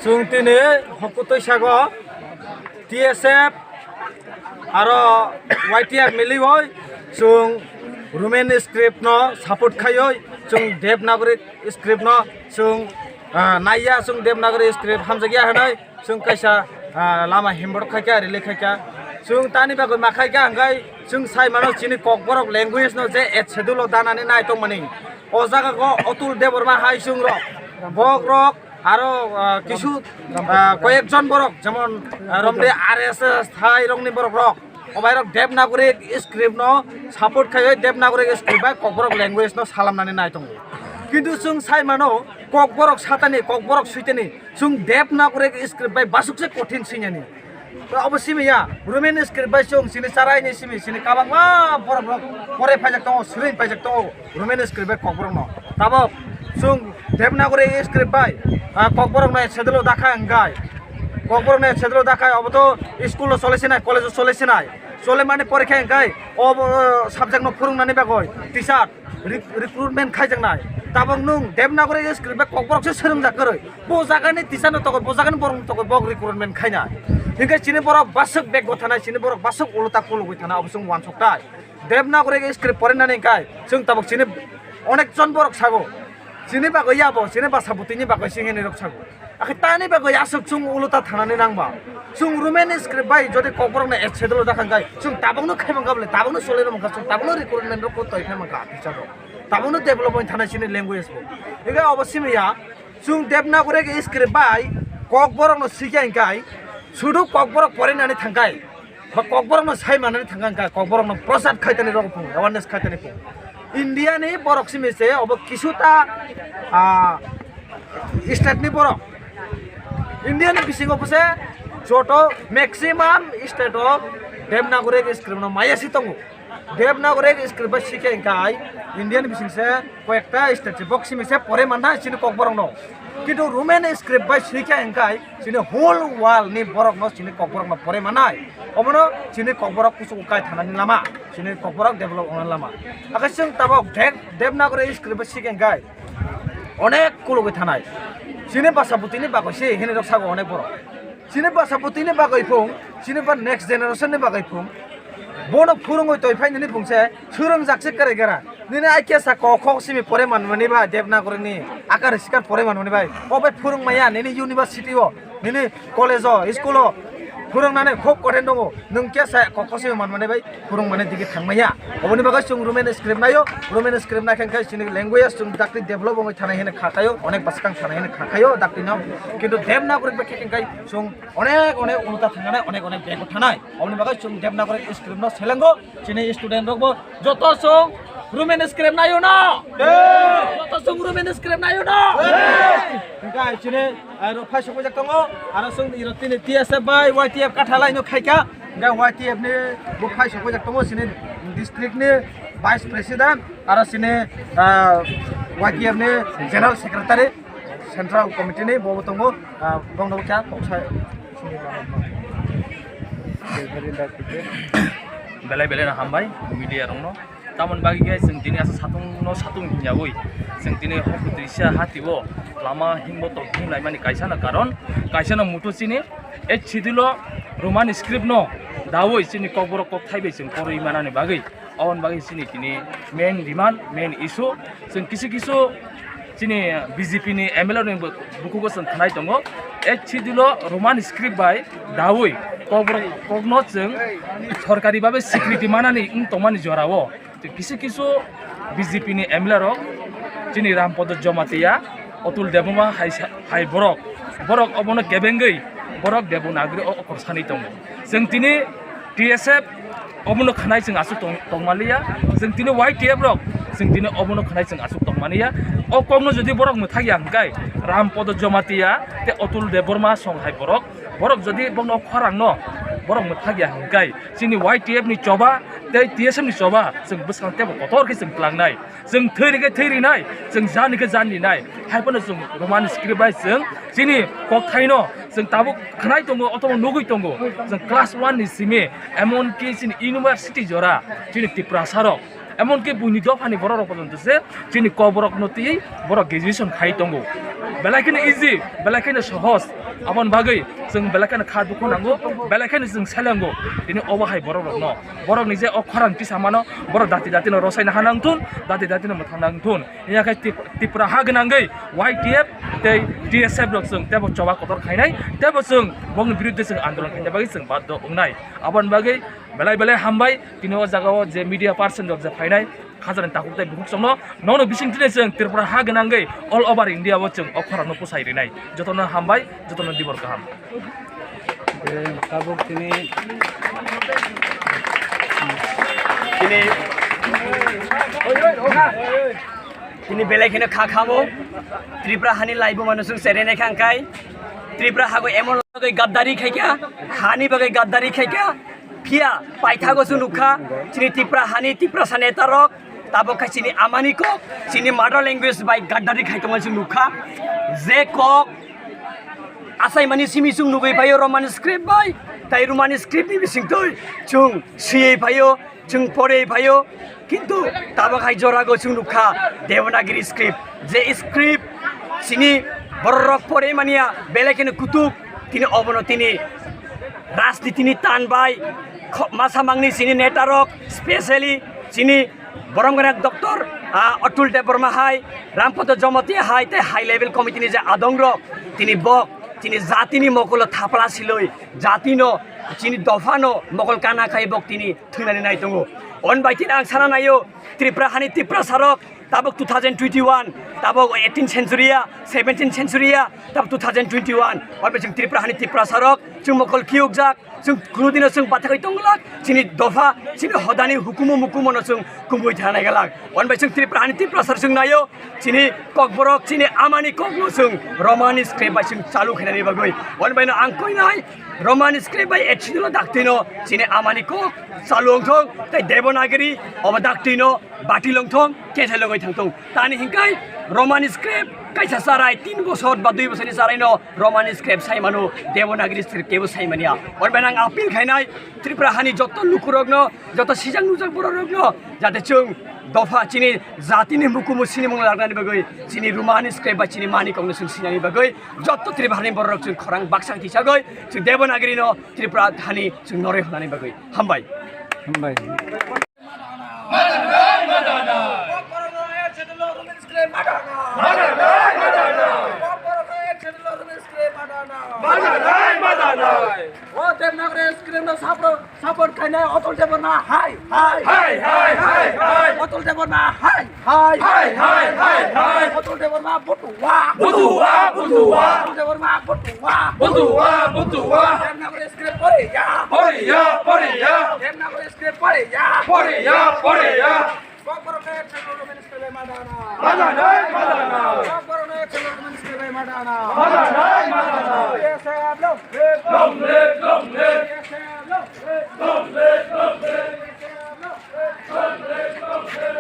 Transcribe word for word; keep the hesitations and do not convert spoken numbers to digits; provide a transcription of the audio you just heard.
Chwng tini hokutwi sago T S F aro Y T F miliwi chwng Roman script no support khaiwi chwng Devanagari script no chwng, ah, naiya, chwng Devanagari script hamjakya hwnwi chwng kaisa, ah, lama himborok khaikha, release khaikha. Chwng tani bagwi ma khaikha hwnkhe chwng sai mano chini Kokborok language no je eighth schedule o danani nai tongmani. O jaga go Atul Debbarma hai chwng rok, bok rok, aro, ah, kisu, ah, koyek jon borok, jemon, ah, romde R S S thai rokni borok rok, obai rok Devanagari script no support khaiwi Devanagari script bai Kokborok language no salamnani nai tongo. Kintu chwng sai mano Kokborok satani, Kokborok suitani, chwng Devanagari script bai basuk se kothin sinani. To abo simi ya, Roman script bai chwng chini charai ni simi, chini kabangma borok rok pore paijak tongo, swrwng paijak tongo Roman script bai Kokborok no. Tabok chwng Devanagari script bai, ah, Kokborok no eighth schedule o dakha hwnkhe, Kokborok no eighth schedule o dakha, obo to school o chole sinai, college o chole sinai, chole mani porikha hwnkhe obo, oh, subject no phwrwng nani bagwi teacher rec-, recruitment khaijaknai. Tabok nwng Devanagari script bai Kokborok se swrwngjak kwrwi. Bo jagani teacher no tokoi, bo jagani borok no tokoi, bo recruitment khaina. Hinkhe chini borok baswk bag gothanai, chini borok baswk ulo ta kulugwi thana, obo chwng uansuk tai. Devanagari script porinani hinkhe chwng tabok chini onek jon borok sago. Chini bagwi ya bo, chini basa bwtwini bagwi se hinwi rok sago. Akhe tani bagwi aswk chwng ulo ta thanani nangba. Chwng Roman script bai jodi Kokborok no eighth schedule o dakha hinkhe chwng tabokno khaimangkha bole, tabokno solirwmangkha, chwng tabokno recruitment rok toi khaimangkha teacher rok. Tabokno develop wngwi thanai chini language bo. Hinkhe obo simi ya. Chwng Devanagari script bai Kokborok no sikya hinkhe, sudu Kokborok porinani thangkhai, ba Kokborok no sai manani thangkhai hinkhe, Kokborok no prochar khaitani rok phung, awareness khaitani phung. India ni borok simi se obo kisuta, ah, state ni borok. India ni bisingo bose joto maximum state o Devanagari script no maya si tongo. Devanagari script bai sikya hinkhe India ni bising se koyekta state se bok simi se pore manna chini Kokborok no. Kintu Roman script bai sikya hinkhe chini whole world ni borok no chini Kokborok no pore manai. Obono chini Kokborok kuchuk kai thanani lama, chini Kokborok develop wngnani lama. Akhe chwng tabok Dev-, Devanagari script bai sikya hinkhe onek kulugwi thanai. Chini basa bwtwini bagwi se hinwi rok sago onek borok. Chini basa bwtwini bagwi phung, chini ba next generation ni bagwi phung. Bono phwrwngwi toi phainani phung se, swrwngjak se kwrwi gara. Nini ai kesa kok kok simi pore manmani ba Devanagari ni akar sikar pore manmani bai. O bai phwrwng maya nini university o, nini college o, school o phwrwngnani khub kothai tongo. Nwng kesa kok kok simi manmani bai phwrwng mani digi thangmaya. Oboni bagwi chwng Roman script naio, Roman script naikhe khe chini language chwng dakti develop wngwi thanai hwnwi kha khaio, onek bwskang thanai hwnwi kha khaio dakti no. Kintu Devanagari bai khe khe chwng onek onek ulo ta thangnai, onek onek bego thanai. Oboni bagwi chwng Devanagari script no selengo, chini student rok bo joto chwng Roman script naio no? Joto chwng Roman script naio no? Hwnkhe chini, ah, rok phai sokojak tongo, aro chwng rok tini T S F bai Y T F kathalai no khaikha. Hingke Y T F ni bo phai sokojak tongo, chini district ni vice president, aro chini, ah, Y T F ni general secretary, central committee ni bo bo tongo, ah, bongno bo kya kok sai. Belai belai no hambai media rok no. Tamoni bagwi khe chwng tini aswk satung no satung hwnyawi chwng tini hok twisa hati o lama himbo tok himlai mani kaisa no karon, kaisa no mutu chini eighth schedule o Roman script no dawi chini Kokborok kokthai bai chwng korwi manani bagwi, aboni bagwi chini tini main demand, main issue chwng kisu kisu chini B J P ni M L A ni bukhugo chwng khnai tongo, eighth schedule o Roman script bai dawi Kokborok kokno chwng sorkari babe sikriti manani wng tongmani jorao. Tei kisu kisu B J P ni M L A rok chini Rampada Jamatia, Atul Debbarma hai sa-, hai borok, borok obono kebengwi borok Devanagari o okor sanwi tongo. Chwng tini T S F obono khnai chwng aswk tong-, tongmaliya, chwng tini Y T F rok chwng tini obono khnai chwng aswk tongmaniya. O kokno jodi borok mwthakya hwnkhe Rampada Jamatia tei Atul Debbarma song hai borok, borok jodi bono khorang no borok mwthakya hwnkhe chini Y T F ni choba tei T S F ni choba chwng bwskang teibo kotor khe chwng tlangnai. Chwng thwi rikhe thwi rinai, chwng jan rikhe jan rinai. Hai phano chwng Roman script bai chwng chini kokthaino chwng tabuk khnai tongo, otomo nugwi tongo. Chwng class one ni simi, emonki chini university jora, chini Tiprasa rok, emonki buini dophani borok rok porjonto se chini Kokborok no twi borok graduation khai tongo. Belai kheno easy, belai kheno sohoj. Aboni bagwi chwng belai kheno kha dukhu nango, belai kheno chwng selengo. Tini obo hai borok rokno, borok ni je o khorang tisa mano, borok dati dati no rosai na ha nang thun, dati dati no mwthang nang thun. Hiya khe Tip-, Tipra ha gwnangwi Y T F tei T S F rok chwng tebo choba kotor khainai, tebo chwng bongni biruddhe chwng andolon khaina bagwi chwng baddo wngnai. Aboni bagwi belai belai hambai, tini o jaga o je media person rok je phainai, khajani takhuk tei bukhuk chwngno, nono bising tini chwng Tripura ha gwnangwi all over India o chwng o khorang no pusai rinai. Jotono hambai, jotono dibor kaham. Tabuk tini, tini, tini belai kheno kha khamo. Tripura hani laibuma no chwng serene khangkai. Tripura hago emon bagwi gaddari khaikha, hani bagwi gaddari khaikha. Phiya paithago chwng nukha, chini Tripura hani Tiprasa neta rok, tabuk khe chini amani kok, chini mother language bai gaddari khai tongma chwng nukha. Je kok achaimani simi chwng nugwi phaio Roman script bai, tai Roman script ni bisingtwi chwng siyei phaio, chwng porei phaio, kintu tabuk hai jorago chwng nukha Devanagiri script, je script chini borok rok porei mania belai kheno kutuk, tini obono tini rajniti ni tan bai kho-, masa mangni chini neta rok, specially chini borom gwnang doctor, ah, Atul Debbarma hai, Rampada Jamatia hai, tei high level committee ni je adong rok, tini bok, tini jatini mokolo thapla siloi, jatino, chini dophano mokol kana khai bok tini thwinani nai tongo. On bai tini ang sana naio, Tripura hani Tiprasa rok, tabuk two thousand twenty-one, tabuk eighteen century ya, seventeen century ya, tabuk two thousand twenty-one. On bai chwng Tripura hani Tiprasa rok, chwng mokol khiyokjak, chwng kunudino chwng bathagwi tongglak, chini dopha, chini hodani hukumu mukumu no chwng kumui thana naigalak. On bai chwng Tripura hani Tiprasa rok chwng naio, chini kokborok, chini amani kokno chwng Roman script bai chwng chalu khainani bagwi. On bai no ang koinai, Roman script bai etchidilo daktino, chini amani kok chalu wngthong, tei Devanagiri obo daktino bati longthong, kethai longwi thangthong. Tani hinkai Roman script kaisa charai tin bosor ba dui bosorni charaino Roman script sai mano, Devanagiri script kebo sai mania. Orbai nang appeal khainai Tripura hani joto lukurokno, joto sijak nujak bororokno, jate chwng dopha chini jatini mukumu sinimung lagnani bagwi chini Roman script ba chini manikokno chwng sinani bagwi joto Tripura hani bororok chwng khorang baksa tisagwi chwng Devanagirino Tripura hani chwng noroi hwnani bagwi. Hambai. Hambai. O Devanagiri script no support, support khainai Atul Debbarma hai, hai. Hai, hai, hai, hai. Atul Debbarma hai, hai. Hai, hai, hai, hai. Atul Debbarma butua. Butua, butua. Atul Debbarma butua. Butua, butua. Devanagiri script poriya. Poriya, poriya. Devanagiri script poriya. Poriya, poriya. Kokborok no action lo Roman script bai madana. Madana, madana. Kokborok no action lo Roman script bai madana. Madana, madana. Yes, I have long live. Long live, long live. Yes, I have long live. Long live, long live. Yes, I have long live. Long live, long live.